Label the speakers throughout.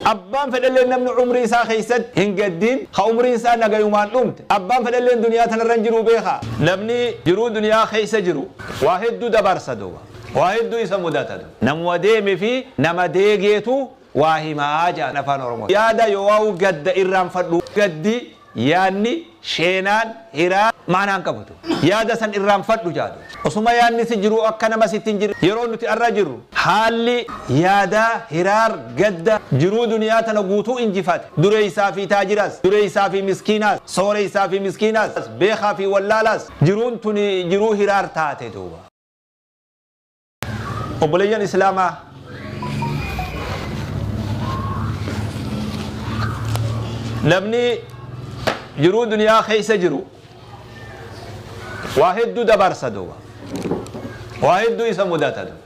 Speaker 1: Abbaan fedhelleen namni umrii isaa keessatti hin gaddin, ka umriin isaa nagayumaan dhumte, abbaan fedhelleen duniyaa tanarra hin jiru beekaa. Namni jiruu duniyaa keessa jiru waa hedduu dabarsa duuba. Waa hedduu isa mudata duuba. Namuma deeme fi nama deegeetu waa himaa jedhan afaan Oromoo. Yaada yoowaa'u gadda irraanfadhu. Gaddi, yaadni, sheenaan, hiraan ma'anaa hin qabu duuba. Yaada san irraanfadhu jedha duuba. Osuma yaadni si jiruu akka nama sitti hin jirre yeroo nuti arra jirru haalli yaadaa, hiraar, gadda, jiruu duniyaa tana guutuu injifate. Dureeysaa fi taajiras, dureeysaa fi miskiinaas, sooreysaa fi miskiinaas, beekhaa fi wallaalaas jiruun tuni jiruu hiraar taate duuba. Obboleeyyan Islaamaa, namni jiruu duniyaa keessa jiru waa hedduu dabarsa duuba. Waa hedduu isa mudata duuba.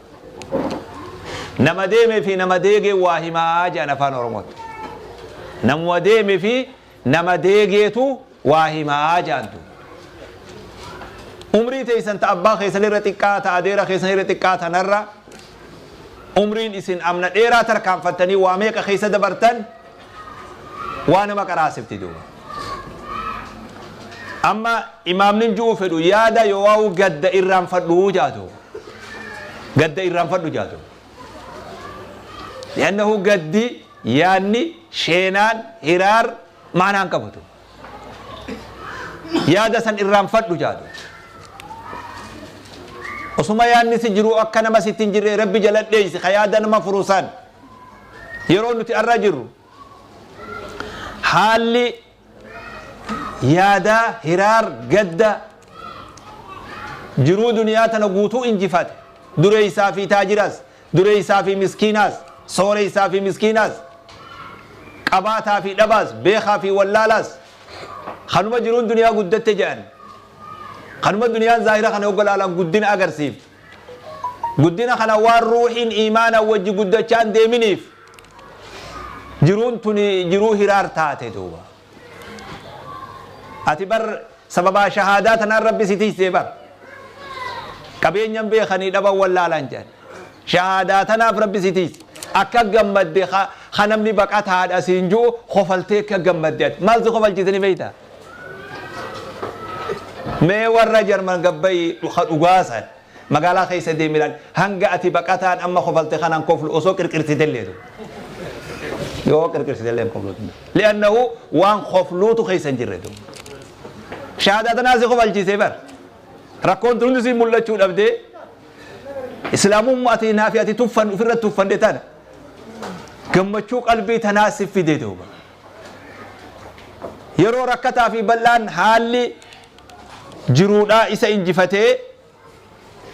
Speaker 1: Nama deeme fi nama deegee waa himaa jedhan afaan Oromootti. Namuma deeme fi nama deegeetu waa himaa jedhan duuba. Umrii teessan ta abbaa keessan irra xiqqaa, ta adeera keessan irra xiqqaa tanarra umriin isin amna dheeraa tarkaanfattanii waa meeqa keessa dabartan waa nama qaraasifti duuba. Amma imaamni ju'u fedhu yaada yoo'aa'u gadda irraanfadhu jaa duuba. Gadda irraanfadhu jaa duuba. Li'annahu gaddi, yaadni, sheenaan, hiraar ma'anaa hin qabu duuba. Yaada san irraanfadhu jaa duuba. Osuma yaadni si jiruu akka nama sitti hin jirre Rabbi jala dheeysi ka yaada nama furu san. Yeroo nuti arra jirru haalli yaadaa, hiraar, gadda, jiruu duniyaa tana guutuu injifate. Dureeysaa fi taajiras, dureeysaa fi miskiinaas, sooreysaa fi miskiinaas, qabaataa fi dhabaas, beekaa fi wallaalaas kanuma jiruun duniyaa guddatte jedhan. Kanuma duniyaan zaahira kana hogga laalan guddina agarsiifti. Guddina kana waan ruuhiin iimaana wajji guddachaa hin deeminiif jiruun tuni jiruu hiraar taate duuba. Ati bar sababaa shahaadaa tanaan Rabbi si tiysee bar. Qabeenyan beekanii dhaban wallaalan jedhan. Shahaadaa tanaaf Rabbi si tiyse. Akka gammadde ka namni baqataadha siin ju'u kofaltee akka gammadde ati. Maal si kofalchiise ni beektaa? Mee warra Jarman gabbayi ka dhugaa san magaalaa keessa deemi ilaali. Hanga ati baqataan amma kofalte kanaan koflu osoo qirqirsitellee tu. Yoo qirqirsitellee hin koflu. Li'annahu waan kofluutu keessa hin jirre tu. Shahaadaa tanaa si kofalchiisee bar. Rakkoon tun hundi si mul'achuu dhabdee Islaamummaa ati naafi ati tuffan ofirra tuffanne tana gammachuu qalbii tanaa si fide duuba. Yeroo rakkataa fi bal'aan haalli jiruudhaa isa injifatee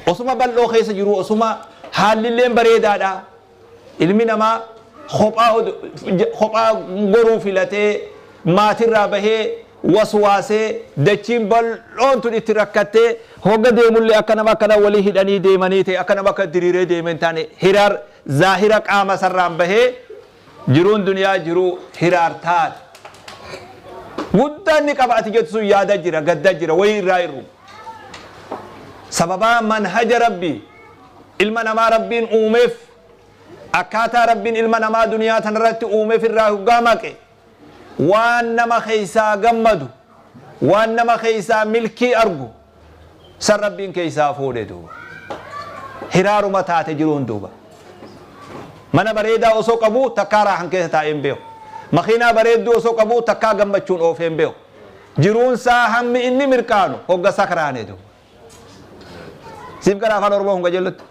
Speaker 1: osuma bal'oo keessa jiruu osuma haallilleen bareedaadha. Ilmi namaa kophaa goruu filatee maatirraa bahee waswaasee dachiin bal'oon tun itti rakkattee hogga deemullee akka nama akkana walii hidhanii deemanii ta'e akka nama akka diriiree deemee hin taane hiraar zaahira qaama sarraan bahee Jiruun duniyaa jiruu hiraar taate. Guddaan ni qaba ati jettu sun yaada jira, gadda jira, wayii irraa hir'u. Sababaa manhaja Rabbii ilma namaa Rabbiin uumeef akkaataa Rabbiin ilma namaa duniyaa tanarratti uumeef irraa hoggaa maqe waan nama keessaa gammadu, waan nama keessaa milkii argu san Rabbiin keessaa fuudhe duuba. Hiraaruma taate jiruun duuba. Mana bareedaa osoo qabuu takkaa raahan keessa taa'ee hin beeku. Makiinaa bareedduu osoo qabuu takkaa gammachuun oofee hin beeku. Jiruun isaa hammi inni mirqaanu hogga sakraane duuba. Siif gara afaan Oromoo kun qajeellotti.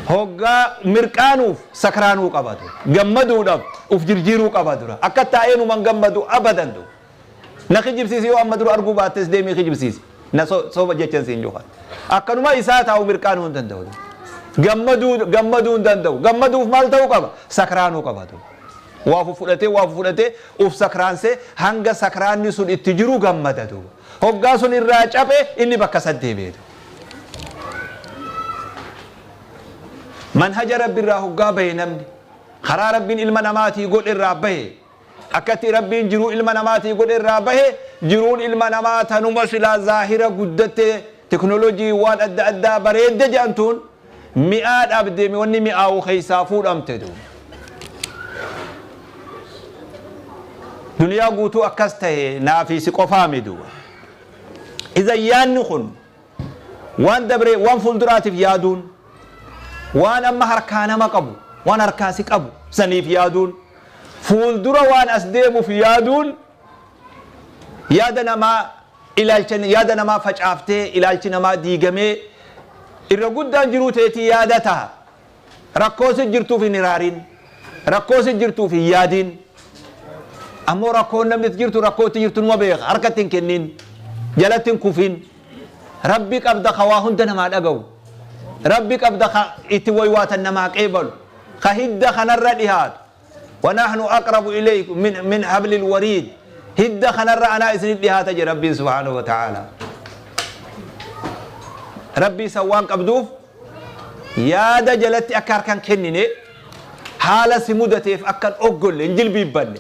Speaker 1: Hoggaa mirqaanuuf sakraanuu qaba dura. Gammaduudhaaf uf jirjiiruu qaba dura. Akka taa'ee numan gammadu abadan duuba. Na kijibsiisi yoo amma dura arguu baattes deemii kijibsiisi. Na soba jechan siin juha. Akkanuma isaa taa'u mirqaanuu hin danda'u. Gammaduu gammaduu hin danda'u. Gammaduuf maal ta'uu qaba? Sakraanuu qaba duuba. Waa fudhatee waa fudhatee uf sakraansee hanga sakraanni sun itti jiru gammada duuba. Hoggaa sun irraa caphe inni bakka san deebi'e duuba. Manhaja Rabbi irraa hoggaa bahe namni karaa Rabbiin ilma namaatii godhe irraa bahe akkatti Rabbiin jiruu ilma namaatii godhe irraa bahe jiruun ilma namaa tanuma silaa zaahira guddatte teknoolojii waan adda addaa bareedde jedhamtuun mi'aa dhabde wanni mi'aawu keessaa fuudhamte duuba. Duniyaa guutuu akkas tahe naafii si qofaami duuba. Iza yaanni kun waan dabree waan fuulduraatiif yaaduun, waan amma harkaa nama qabu, waan harkaa si qabu saniif yaaduun, fuuldura waan as deemuuf yaaduun, yaada namaa ilaalcha yaada namaa facaaftee ilaalchi namaa diigamee irra guddaan jiruu teetii yaada taha. Rakkoo si jirtuuf hin hiraarin, rakkoo si jirtuuf hin yaadin. Ammoo rakkoon namni itti jirtu rakkoo itti jirtu numa beeka, harkatti hin kennin, jalatti hin kufin. Rabbi qabda ka waa hunda namaa dhagahu. Rabbi qabda ka itti waywaatan namaa qeebalu, ka hidda kanarra dhihaatu. Wanahnu aqrabu ilaykum min hablil wariid, hidda kanarra anaa isinit dhihaata jedhe Rabbiin subhaanahu wa ta'aala. Rabbii san waan qabduuf yaada jalatti akka harka hin kennine, haala si mudateef akka hin oggolle, hin jilbiibbanne.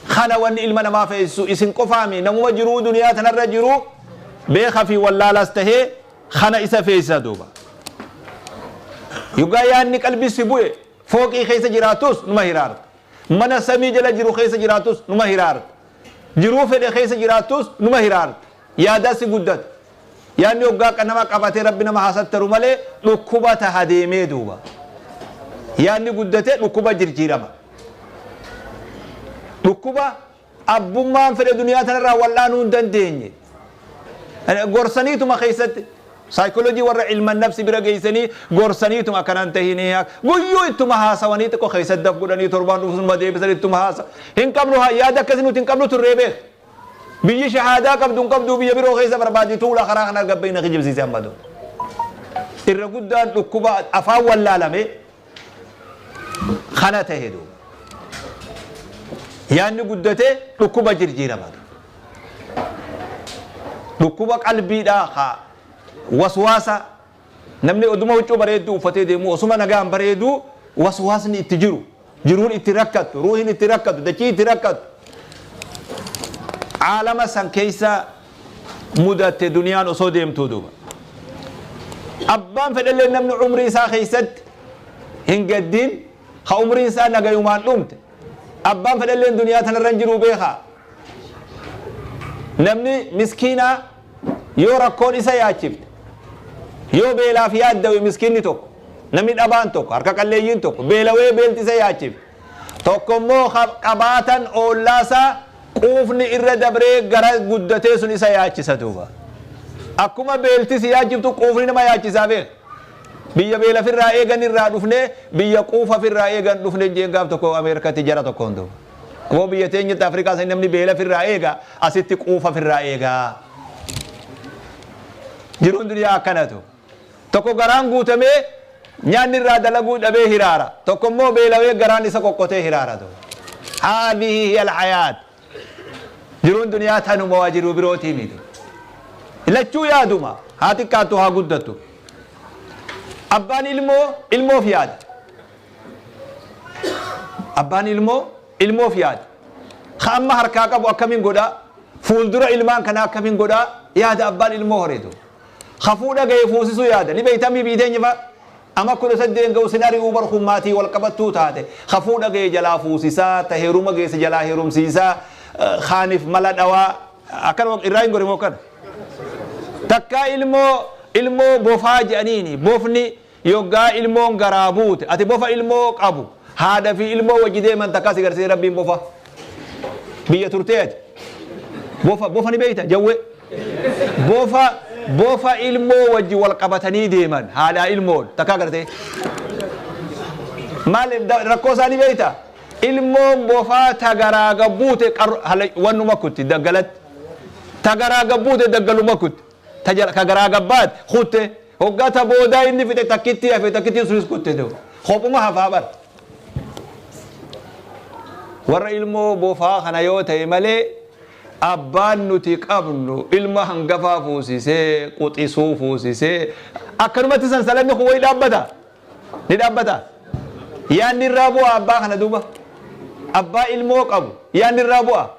Speaker 1: Kana wanni ilma namaa feesisu isin qofaami, namuma jiruu duniyaa tanarra jiru beeka fi wallaalas tahee kana isa feesisa duuba. Yoggaa yaadni qalbii si bu'e, fooqii keessa jiraatus numa hiraarta. Mana samii jala jiru keessa jiraatus numa hiraarta. Jiruu fedhe keessa jiraattus numa hiraarta. Yaadaa si guddata. Yaadni hoggaa nama qabatee Rabbi nama haa sattaru malee dhukkuba taha deemee duuba. Yaadni guddatee dhukkuba jirjiirama. Dhukkuba abbummaan fedhe duniyaa tanarraa wal'aanuu hin dandeenye. Gorsaniituma keessatti saayikoolojii warra ilma nafsi bira geessanii gorsaniituma akkanaan tahinii guyyuu ittuma haasawanii xiqqoo keessatti daf godhanii torbaan dhufusuma deebisan ittuma haasa. Hin qabnu, yaada akkasii nuti hin qabnu turree beek. Biyyi shahaadaa qabdu hin qabdu, biyya biroo keessa barbaadi tuula karaa kana gabbayna kijibsiise amma duuba. Irra guddaan dhukkuba afaan wallaalame kana tahe duuba. Yaadni guddatee dhukkuba jirjiirama. Dhukkuba qalbiidhaa haa waswaasa, namni oduma huccuu bareedduu uffatee deemu, osuma nagaan bareeduu, waswaasni itti jiru, jiruun itti rakkattu, ruuhin itti rakkattu, dachii itti rakkattu. Caalama san keessa mudatte duniyaan osoo deemtuu duuba. Abbaan fedhellee namni umrii isaa keessatti hin gaddin, ka umriin isaa nagayumaan dhumte. Abbaan fedhelleen duniyaa tanarra hin jiru beekaa. Namni miskiinaa yoo rakkoon isa yaachifte, yoo beelaaf yaaddawe, miskiinni tokko, namni dhabaan tokko, harka qalleeyyiin tokko beelawee beelti isa yaachifte. Tokko immoo qabaatan oollaasaa quufni irra dabree gara guddatee sun isa yaachisa duuba. Akkuma beelti si yaachiftu quufni nama yaachisaa beeka. Biyya beela firraa eegan irraa dhufnee biyya quufa firraa eegan dhufne jeen gaaf tokko Ameerikatti jara tokkoon duuba. Aboo, biyya teenyatti Afrikaa san namni beela firraa eega, asitti quufa firraa eegaa. Jiruun duniyaa akkanatu. Tokko garaan guutamee nyaanni irraa dalaguu dhabee hiraara. Tokko immoo beelawee garaan isa qoqqotee hiraara. Haadhihi hiya alhayaat. Jiruun duniyaa tanuma, waa jiruu birootii miti. Lachuu yaaduma, haa xiqqaattu haa guddattu. Abbaan ilmoo ilmoof yaada. Abbaan ilmoo ilmoof yaada. Ka amma harkaa qabu akkamiin godhaa? Fuuldura ilmaan kanaa akkamiin godhaa? Yaada abbaan ilmoo horeetu. Ka fuudha ga'e fuusisuu yaada. Ni beektamii biiteenya fa'a. Ama 18 ga'u sin ari'uu bar kun maatii wal qabattuu taate. Ka fuudha ga'e jalaa fuusisaa, ta heeruma geesse jalaa heerumsiisaa, kaaniif mala dhawaa. Akkanuma irraa hin gorimoo kana. Takkaa ilmoo bofaa jedhaniini, bofni yoggaa ilmoon garaa buute, ati bofa ilmoo qabu, haadha fi ilmoo wajji deeman takkaa si garsiise Rabbiin bofa. Biyya turtee ati. Bofa ni beekta jawwee. Bofa ilmoo wajji wal qabatanii deeman haadhaa ilmoon takkaa gartee. Maal rakkoo isaanii beekta? Ilmoon bofaa ta garaa gabbuute wannuma kutti daggalatti. Ta garaa gabbuute daggaluma kutti. Ta ka garaa gabbaate kutte. Hoggaa ta boodaa inni fixe takkitti hafe, takkittiin sunis kutte ta'u. Kophuma hafaa bara. Warra ilmoo bofaa kana yoo ta'e malee abbaan nuti qabnu ilma hangafaa fuusisee, quxisuu fuusisee, akkanumatti sansalanni kun wayi dhaabbata? Ni dhaabbata? Yaadni irraa bu'a abbaa kana duuba. Abbaa ilmoo qabu yaadni irraa bu'a.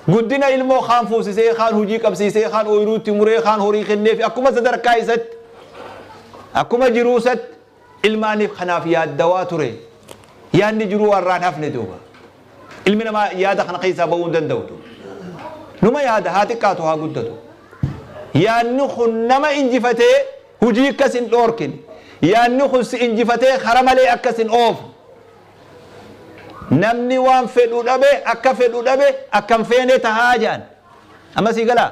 Speaker 1: Guddina ilmoo kaan fuusisee, kaan hojii qabsiisee, kaan ooyiruutti muree, kaan horii kenneef, akkuma sadarkaa isatti, akkuma jiruu isatti ilmaaniif kanaaf yaaddawaa ture. Yaadni jiruu warraan hafne duuba. Ilmi namaa yaada kana keessaa bahuu hin danda'u. Numa yaada, haa xiqqaatu haa guddatu. Yaadni kun nama injifatee hujii akkas hin dhoorkine. Yaadni kun si injifatee kara malee akkas hin oofne. Namni waan fedhu dhabe, akka fedhu dhabe, akka hin feene tahaa jedhan. Amma sii galaa?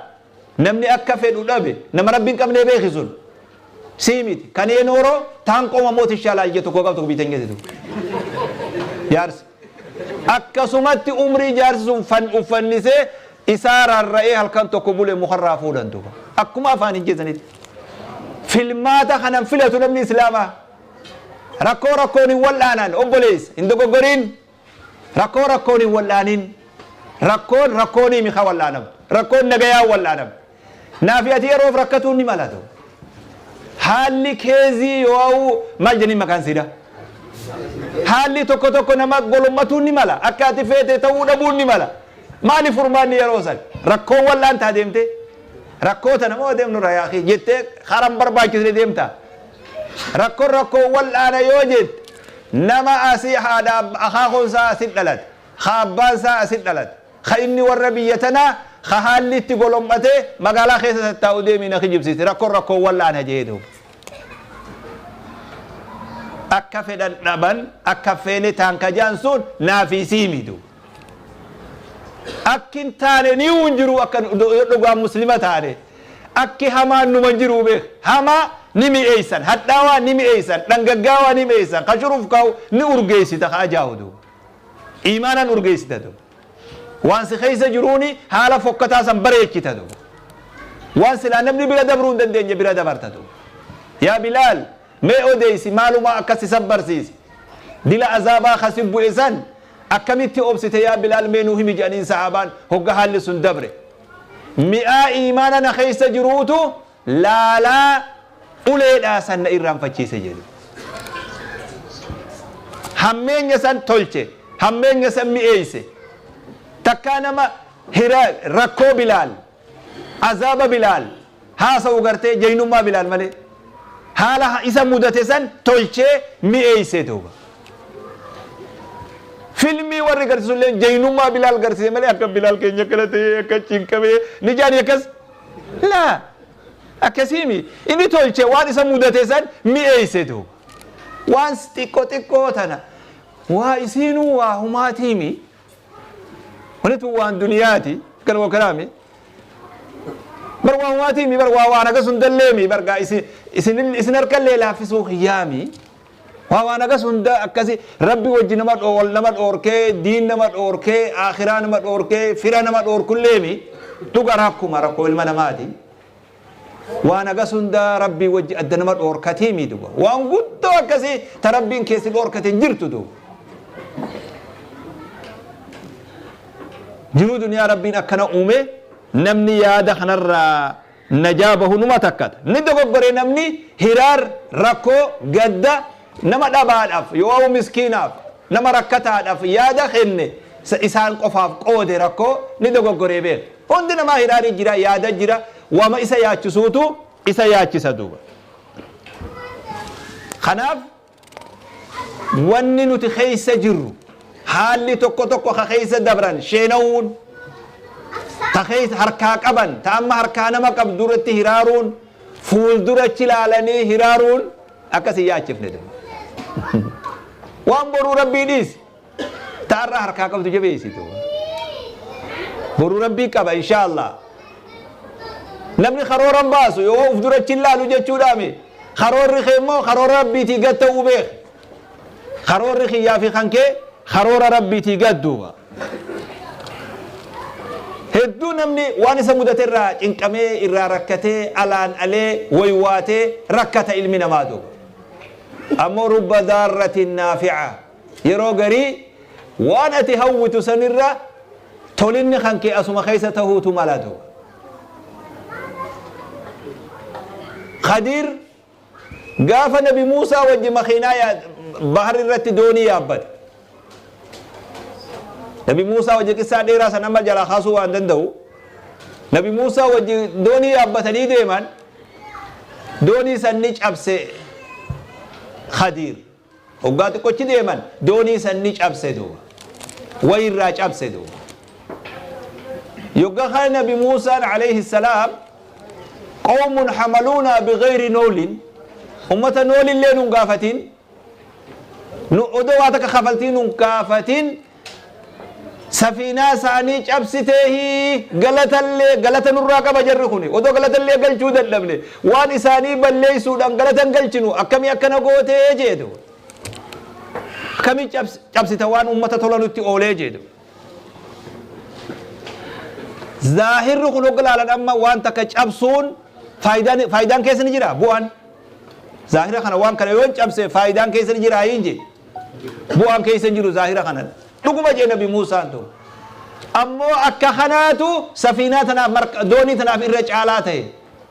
Speaker 1: Namni akka fedhu dhabe nama Rabbi hin qabnee beeki sun. Sii miti. Kan enooroo taan qooma mooti inshallah ija tokko qabtu biitan geessitu. Jaarsi. Akkasumatti umrii jaarsi sun fan uffannisee isaa rarra'ee halkan tokko bule mukarraa fuudhan duuba. Akkuma afaan hin jeesanitti. Filmaata kanan filatu namni Islaamaa. Rakkoo rakkoon hin wal'aanan, obboleessa hin dogoggoriin. Rakkoo rakkoon hin wal'aanin. Rakkoon rakkoonii mika wal'aanamtu. Rakkoon nagayaan wal'aanamtu. Naafi ati yeroof rakkatuun ni malatu. Haalli keezii yoo maal jedhanii maqaan siidha. Haalli tokko tokko nama golommatuun ni mala. Akka ati feete ta'uu dhabuun ni mala. Maali furmaanni yeroo san? Rakkoon wal'aantaa deemte? Rakkoo tana moo deemnu rayaakii jettee karan barbaachisne deemta? Rakkoon rakkoo wal'aana yoo jette, nama asii haadha akaakoon isaa asit dhalate, ka abbaan isaa asit dhalate, ka inni warra biyya tanaa, ka haalli itti golom'atee magaalaa keessa tattaa'u deemii na kijibsiisi. Rakkoon rakkoo wal'aana jee duuba. Akka fedhan dhaban, akka feene taan kajaan sun naafii siimi duuba. Akki hin taane ni hin jiru, akka dhugaan Muslima taane. Akki hamaan numa hin jiru beek. Hamaa ni mi'eessan, hadhaawaa ni mi'eessan, dhangaggaawaa ni mi'eessan, ka shuruuf kaa'u ni urgeessita, ka ajaa'u duuba. Imaanaan urgeessita duuba. Waan si keessa jiruuni haala fokkataa san bareechita duuba. Waan silaa namni bira dabruu hin dandeenye bira dabarta duuba. Yaa Bilaal, mee odeessi, maalumaa akkas si sabbarsiise? Dila azaabaa kasi bu'e san akkamitti obsite, yaa Bilaal, mee nuu himi jedhaniin sahaabaan hogga haalli sun dabre. Mi'aa iimaana na keessa jiruutu laalaa uleedhaa san na irraanfachiise jedhu. Hammeenya san tolche, hammeenya san mi'eeyse. Takkaa nama hira rakkoo Bilaal, azaaba Bilaal haasa'u gartee jaynummaa Bilaal malee. Haala isa mudate san tolchee mi'eeyse duuba. Filmii warri garsiisu illee jaynummaa Bilaal garsiise malee akka Bilaal keenya akkana ta'ee akka cinqamee ni jaani akkas laa akkasiimi. Inni tolche, waan isa mudate san mi'eeyse duuba. Waan xiqqoo xiqqoo tana waa isiinuu waa humaatiimi. Wani tun waan duniyaati kanuma kanaami. Bar waa humaatiimi, bar waa waan akkas hundalleemi, bar gaa isin isin isin harkallee laaffisuu kiyyaami. Waa waan akkas hunda akkasi Rabbi wajji nama wal nama dhoorkee, diin nama dhoorkee, akhiraa nama dhoorkee, fira nama dhoorkulleemi. Dhuga rakkuma rakkoo ilma namaati. Waan hagas hunda Rabbii wajji adda nama dhoorkatiimi duba. Waan guddoo akkasii ta Rabbiin keessi dhoorkate hin jirtu duba. Jiruu duniyaa Rabbiin akkana uume, namni yaada kanarraa najaa bahu numa takkata. Ni dogoggore namni hiraar rakkoo gadda nama dhabaadhaaf yoo miskiinaaf, nama rakkataadhaaf yaada kenne, isaan qofaaf qoode rakkoo ni dogoggoree beeka. Hundi namaa hiraarii jira, yaada jira, wama isa yaachisuutu isa yaachisa duuba. Kanaaf wanni nuti keessa jirru, haalli tokko tokko ka keessa dabran sheenawuun, ta keessa harkaa qaban, ta amma harkaa nama qabdu irratti hiraaruun, fuuldurachi ilaalanii hiraaruun akkas hin yaachifne duuba. Waan boruu Rabbii dhiisi. Ta har'a harkaa qabdu jabeessitu. Boruu Rabbii qaba inshaallah. Namni karoora hin baasu yoo uf durachi hin laalu jechuudhaami. Karoorri kee immoo karoora Rabbiitii gad ta'uu beek. Karoorri kiyyaa fi kan kee karoora Rabbiitii gad duuba. Hedduu namni waan isa mudate irraa cinqamee, irraa rakkatee, alaan alee waywaatee rakkata ilmi namaa duuba. Ammoo rubba daarratin naafi'a. Yeroo garii waan ati hawwitu sanirra tolinni kan kee asuma keessa tahuutu mala duuba. Khadiir gaafa Nabi Muusaa wajji makiinaa bahar irratti doonii yaabbate. Nabi Muusaa wajji qissaa dheeraa san amma jalaa kaasuu waan danda'u. Nabi Muusaa wajji doonii yaabbatanii deeman, doonii san ni cabse Khadiir. Hoggaa xiqqochi deeman doonii san ni cabse duuba. Wayirraa cabse duuba. Yogga kana Nabi Muusaan alayhi salaam qawmun hamaluunaa bighayri noolin, ummata noolillee nun gaafatin, nu odoo waa takka kafaltii nun gaafatin safiinaa isaanii cabsiteehi, galatallee galata nurraa qaba jarri kuni, odoo galatallee galchuu dadhabne waan isaanii balleessuudhaan galatan galchinu, akkamii akkana gootee jeedu, akkamii cabsita waan ummata tola nutti oolee jeedu. Zaahirri kun hogga laalan amma waan takka cabsuun faayidaan keessa ni jira. Bu'aan zaahira kana, waan kana yoon cabse faayidaan keessa ni jira hin jee, bu'aan keessa hin jiru zaahira kana, dhuguma jee Nabi Muusaan tu. Ammoo akka kanaatu safiinaa tanaaf, doonii tanaaf irra caalaa ta'e.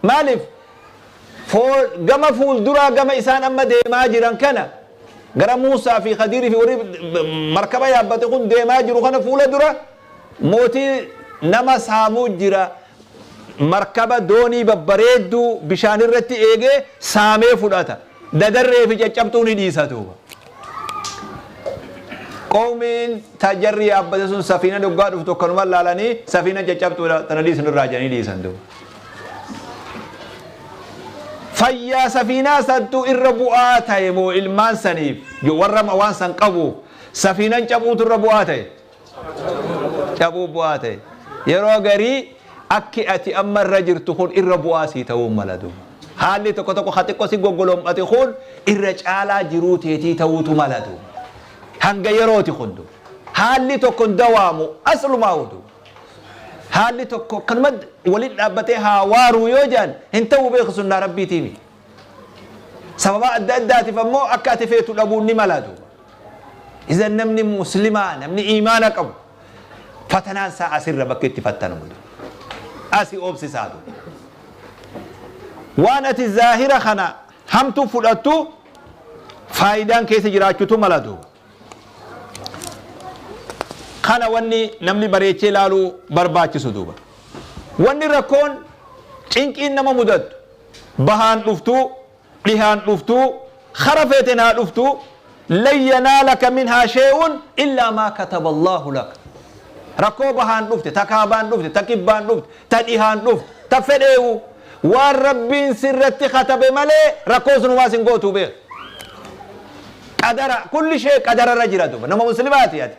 Speaker 1: Maaliif? Gama fuulduraa, gama isaan amma deemaa jiran kana, gara Muusaa fi Khadiirii fi warri markaba yaabbate kun deemaa jiru kana fuula dura mootii nama saamuu jira. Markaba doonii babbareedduu bishaan irratti eegee saamee fudhata. Dadarree fi caccabtuu ni dhiisa duuba. Qoomiin tajarri yaabbate sun safiina dhuggaa dhuftu akkanuma laalanii safiina caccabtuudha tana dhiisan irraa jedhanii dhiisan duuba. Fayyaa safiinaa santu irra bu'aa ta'e moo ilmaan saniif warra waan san qabuuf safiinan cabuutu irra bu'aa ta'e? Cabuu bu'aa ta'e. Yeroo garii akki ati amma irra jirtu kun irra bu'aa sii ta'uu mala duuba. Haalli tokko tokko ka xiqqoo si goggolom'ate kun irra caalaa jiruu teetii ta'uutu mala duuba. Hanga yerooti kun duuba. Haalli tokko hin dawaamu aslumaa duuba. Haalli tokko akkanuma waliin dhaabbatee haa waaruu yoo jedhan hin ta'uu, beeku, sunnaa rabbiitiimi. Sababa adda addaatiif ammoo akka ati feetu dhabuun ni mala duuba. Idan namni muslimaa, namni iimaana qabu, fatanaan isaa asirra bakka itti fattanamu asi obsisaa duuba. Waan ati zaahira kana hamtu fudhattu faayidaan keessa jiraachuutu mala duuba. Kana wanni namni bareechee ilaaluu barbaachisu duuba. Wanni rakkoon cinqiin nama mudattu bahaan dhuftuu, dhihaan dhuftuu, kara feeten haa dhuftuu, lan yanaalaka minhaa shay'un illaa maa kataba Allaahu lak. Rakkoo bahaan dhufte, ta kaabaan dhufte, ta kibbaan dhufte, ta dhihaan dhufte, ta fedheewu, waan Rabbiin sirratti katabe malee rakkoon sun homaa sin gootuu beek. Qadara, kulli shee qadara irra jira duuba. Nama muslimaati ati.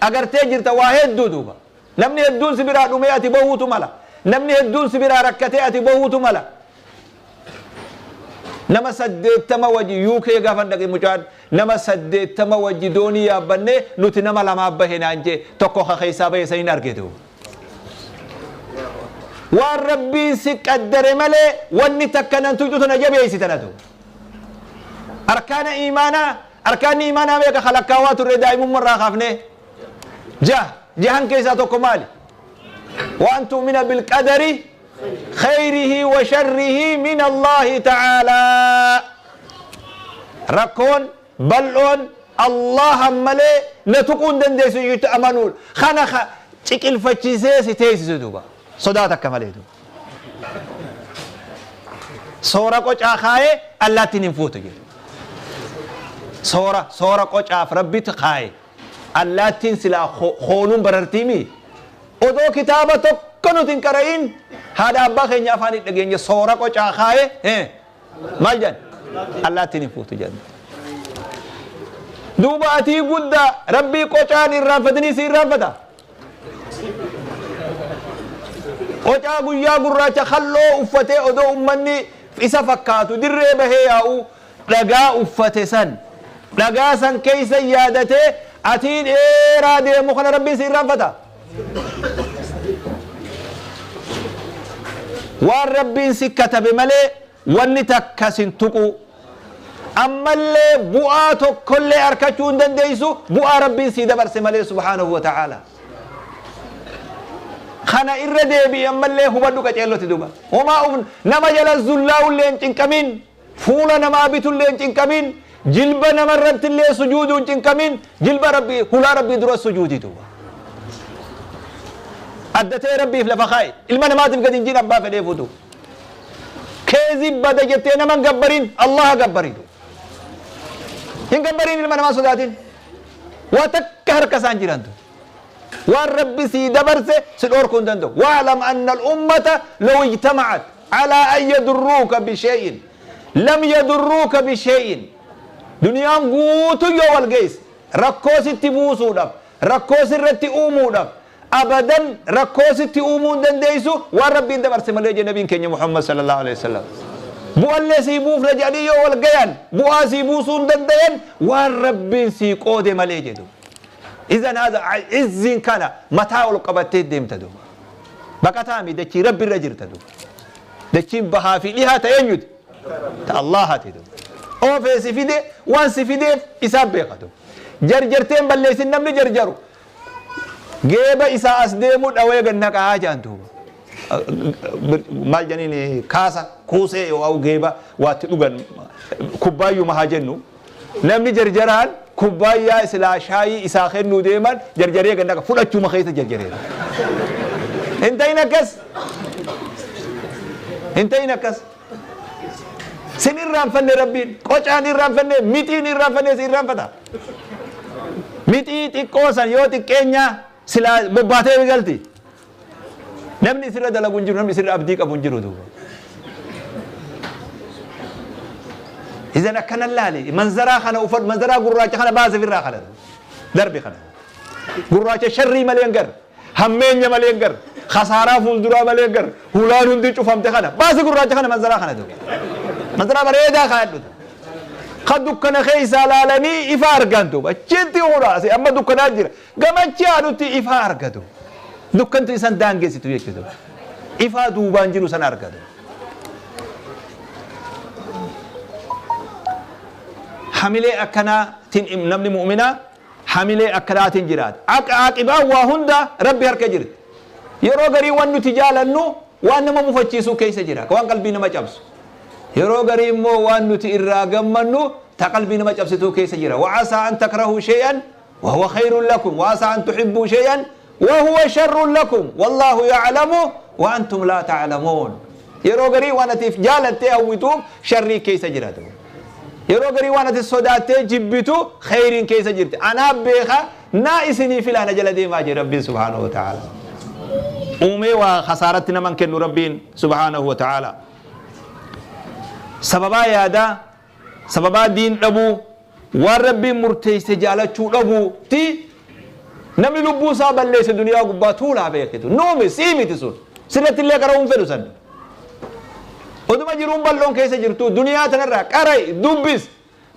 Speaker 1: Agartee jirta waa hedduu duuba. Namni hedduun si biraa dhumee ati bahuutu mala. Namni hedduun si biraa rakkatee ati bahuutu mala. Nama 80 wajji UK gaafan dhaqe, mucaan nama 80 wajji doonii yaabbannee nuti nama lamaa bahe naan jee, tokko ka keessaa bahe san hin arge duuba. Waan Rabbiin si qaddare malee wanni takka nan tuyxu tana jabeessi tana duuba. Arkaana iimaanaa, arkaanni iimaanaa meeqa kalakkaawaa turre daa'imummaa irraa kaafnee? Jaha. Jahan keessaa tokko maali? Waan tu'mina bilqadari khayrihi wa sharrihi min Allahi ta'aalaa. Rakkoon bal'oon Allahan malee na tuquu hin dandeessu jechuutti amanuudha. Kana ciqilfachiisee si teessisu duuba. Sodaa takka malee duuba. Soora qocaa kaayee allaattiin hin fuutu jedhu. Soora qocaaf Rabbitu kaaye. Allaattiin silaa hooluun barartiimi. Odoo kitaaba tokko nuti hin qara'in haadha abbaa keenya afaan hin dhageenye, soora qocaa kaaye maal jedhan? Allaattiin hin fuutu jedhan. Duuba atii guddaa Rabbii qocaan irraanfatanii si irraanfata. Qocaa guyyaa gurraacha kalloo uffatee odoo ummanni isa fakkaatu dirree bahee yaa'u dhagaa uffate san, dhagaa san keessa yaadatee atii dheeraa deemu kana Rabbiin si irraanfata. Waan Rabbiin si katabe malee wanni takka sin tuqu. Ammallee bu'aa tokkollee arkachuu hin dandeessu bu'aa Rabbiin sii dabarse malee, subhaanahu wa ta'ala. Kana irra deebi'i, ammallee hubadhu qaceellotti duuba. Homaa nama jala zullaa'ullee hin cinqamin, fuula namaa bitullee hin cinqamin, jilba namarratti illee sujuuduu hin cinqamin, jilba Rabbii hulaa Rabbii dura sujuudi duuba. Addatee Rabbiif lafa kaa'i. Ilma namaatiif gadi hin jiin abbaa fedhee fuutu. Keezi bada jettee nama hin gabbarin, Allaha gabbari duuba. Hin gabbariin, ilma namaa sodaatin. Waa takka harka isaan jirantu. Waan Rabbi sii dabarse si dhoorkuu hin danda'u. Wa'lam anna al-ummata law ijtama'at alaa an yadurruuka bishay'in lam yadurruuka bishay'in. Duniyaan guutuun yoo wal geesse rakkoo sitti buusuudhaaf, rakkoo sirratti uumuudhaaf abadan rakkoo sitti uumuu hin dandeessu waan Rabbiin dabarse malee jedhe nabiin keenya Muhammad sallallahu alaihi wasallam. Bu'allee sii buufna jedhanii yoo wal gayan bu'aa sii buusuu hin dandayan waan Rabbiin sii qoode malee jedhu. Izan haza izziin kana mataa ol qabattee deemta duuba. Baqataa mi dachii Rabbi irra jirta duuba. Dachiin bahaa fi dhihaa ta eenyuti? Ta Allaahati duuba. Oofee si fide waan si fideef isaan beeka duuba. Jarjartee hin balleessin namni jarjaru geeba isaa as deemu dhawee gad naqaa jedhan duuba. Maal jedhaniin kaasa kuusee yoo geeba waatti dhugan kubbaayyuma haa jennu. Namni jarjaraan kubbaayyaa silaa shaayii isaa kennuu deeman jarjaree gad naqa fudhachuuma keessa jarjareera. Hin ta'in akkas. Hin ta'in akkas. Sin irraanfanne Rabbiin qocaan irraanfanne mixiin irraanfanne si irraanfata. Mixii xiqqoo san yoo xiqqeenyaa silaa bobbaatee galti. Namni isirra dalagu hin jiru, namni isirra abdii qabu hin jiru duuba. Idan akkana laali, manzaraa kana uffadhu, manzaraa gurraacha kana baase ofirraa kana darbe kana. Gurraacha sharrii malee hin garre, hammeenya malee hin garre, khasaaraa fuulduraa malee hin garre, hulaan hundi cufamte kana baasi gurraacha kana manzaraa kana duuba. Manzaraa bareedaa kaa'adhu. Ka dukkana keessaa laalanii ifa argan duuba. Achitti huraa amma dukkanaa jira. Gamachi adutti ifaa argatu. Dukkantu isan daangessitu jechuudha. Ifaa duubaan jiru sana argatu. Hamilee akkanaatiin namni mu'minaa hamilee akkanaatiin jiraata. Aqibaan waa hunda Rabbi harka jirti. Yeroo garii waan nuti jaalannu waan nama mufachiisuu keessa jira. Waan qalbii nama cabsu. Yeroo garii immoo waan nuti irraa gammannu ta qalbii nama cabsituu keessa jira. Wa'asaa an takrahuu shay'an وهو خير لكم وعسى أن تحبوا شيئا وهو شر لكم والله يعلم وأنتم لا تعلمون. Yeroo garii waan ati jaalattee hawwituuf sharrii keessa jira. Yeroo garii waan ati sodaattee jibbitu kheyriin keessa jirti. Anaa beeka naa isinii filaa na jala deemaa jee Rabbiin subhaanahu wa ta'ala. Uumee waa khasaaratti naman kennu Rabbiin subhaanahu wa ta'ala. Sababaa yaadaa, sababaa diin dhabuu, waan Rabbiin murteesse jaalachuu dhabuu ti namni lubbuu isaa balleesse duniyaa gubbaa tuulaa beekitu. Nuumi sii miti sun. Sirratti illee qara'uu hin fedhu san. Oduma jiruun bal'oon keessa jirtu duniyaa tanarraa qara'i dubbis.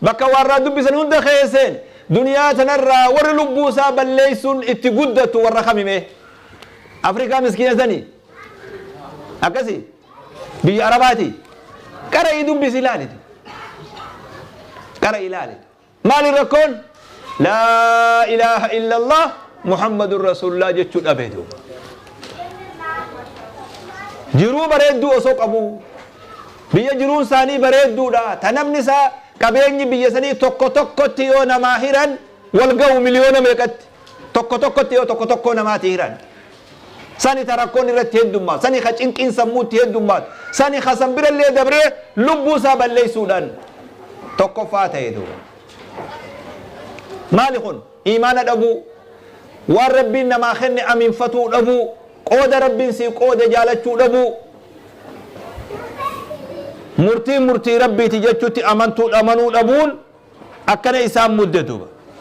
Speaker 1: Bakka waarraa dubbisan hunda keesseen duniyaa tanarraa warri lubbuu isaa balleessuun itti guddattu warra kamime? Afrikaa miskiina sanii. Akkasii. Biyya Arabaati. Qara'ii dubbisi ilaali. Qara'i ilaali. Maali rakkoon? Laa ilaaha illallah Muhammadun Rasuulullah jechuu dhabe duuba. Jiruu bareedduu osoo qabu biyya jiruun isaanii bareedduudha. Ta namni isaa qabeenyi biyya sanii tokko tokkotti yoo namaa hiran wal ga'u miliyoona meeqatti. Tokko tokkotti yoo tokko tokkoo namaati hiran. Sani ta rakkoon irratti heddummaatu, sani ka cinqiin sammuutti heddummaatu, sani ka san birallee dabree lubbuu isaa balleessuudhaan tokkoffaa ta'e duuba. Maali kun? Iimaana dhabuu, waan Rabbiin namaa kenne aminfatuu dhabuu, qooda Rabbiin sii qoode jaalachuu dhabuu, murtiin murtii Rabbiiti jechuutti amantuu amanuu dhabuun akkana isaan mudde duuba.